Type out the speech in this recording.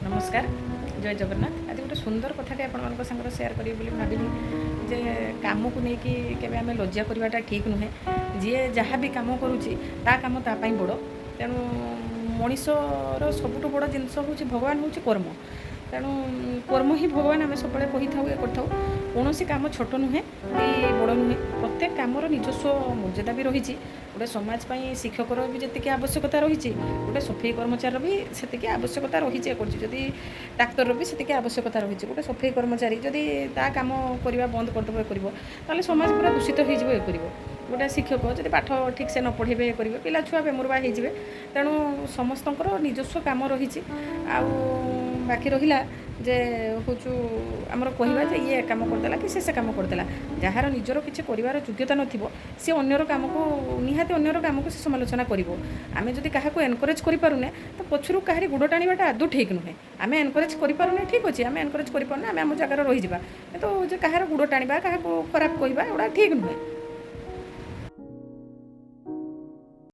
ନମସ୍କାର, ଜୟ ଜଗନ୍ନାଥ। ଆଜି ଗୋଟେ ସୁନ୍ଦର କଥାଟେ ଆପଣମାନଙ୍କ ସାଙ୍ଗରେ ସେୟାର କରିବି ବୋଲି ଭାବିଲି ଯେ କାମକୁ ନେଇକି କେବେ ଆମେ ଲଜ୍ଜା କରିବାଟା ଠିକ୍ ନୁହେଁ। ଯିଏ ଯାହା ବି କାମ କରୁଛି, ତା କାମ ତା ପାଇଁ ବଡ଼। ତେଣୁ ମଣିଷର ସବୁଠୁ ବଡ଼ ଜିନିଷ ହେଉଛି ଭଗବାନ, ହେଉଛି କର୍ମ। ତେଣୁ କର୍ମ ହିଁ ଭଗବାନ ଆମେ ସବୁବେଳେ କହିଥାଉ, ଇଏ କରିଥାଉ। କୌଣସି କାମ ଛୋଟ ନୁହେଁ କି ବଡ଼ ନୁହେଁ। ପ୍ରତ୍ୟେକ କାମର ନିଜସ୍ୱ ମର୍ଯ୍ୟାଦା ବି ରହିଛି। ଗୋଟେ ସମାଜ ପାଇଁ ଶିକ୍ଷକର ବି ଯେତିକି ଆବଶ୍ୟକତା ରହିଛି, ଗୋଟେ ସଫେଇ କର୍ମଚାରୀର ବି ସେତିକି ଆବଶ୍ୟକତା ରହିଛି, ଇଏ କରୁଛି। ଯଦି ଡାକ୍ତରର ବି ସେତିକି ଆବଶ୍ୟକତା ରହିଛି। ଗୋଟେ ସଫେଇ କର୍ମଚାରୀ ଯଦି ତା କାମ କରିବା ବନ୍ଦ କରିଦେବ, ଇଏ କରିବ, ତାହେଲେ ସମାଜ ପୁରା ଦୂଷିତ ହେଇଯିବ, ଇଏ କରିବ। ଗୋଟେ ଶିକ୍ଷକ ଯଦି ପାଠ ଠିକ୍ ସେ ନ ପଢ଼େଇବେ, ଇଏ କରିବେ, ପିଲା ଛୁଆ ବେମୁରବା ହେଇଯିବେ। ତେଣୁ ସମସ୍ତଙ୍କର ନିଜସ୍ୱ କାମ ରହିଛି। ଆଉ ବାକି ରହିଲା ଯେ ହେଉଛୁ ଆମର କହିବା ଯେ ଇଏ କାମ କରିଦେଲା କି ସେ କାମ କରିଦେଲା। ଯାହାର ନିଜର କିଛି କରିବାର ଯୋଗ୍ୟତା ନଥିବ, ସେ ଅନ୍ୟର କାମକୁ ନିହାତି ଅନ୍ୟର କାମକୁ ସେ ସମାଲୋଚନା କରିବ। ଆମେ ଯଦି କାହାକୁ ଏନକରେଜ୍ କରିପାରୁନେ, ତ ପଛରୁ କାହାରି ଗୋଡ଼ ଟାଣିବାଟା ଆଦୌ ଠିକ୍ ନୁହେଁ। ଆମେ ଏନକରେଜ୍ କରିପାରୁନେ, ଠିକ୍ ଅଛି, ଆମେ ଏନକରେଜ୍ କରିପାରୁନେ, ଆମେ ଆମ ଜାଗାରେ ରହିଯିବା। କିନ୍ତୁ ଯେ କାହାର ଗୋଡ଼ ଟାଣିବା, କାହାକୁ ଖରାପ କହିବା, ଏଗୁଡ଼ା ଠିକ୍ ନୁହେଁ।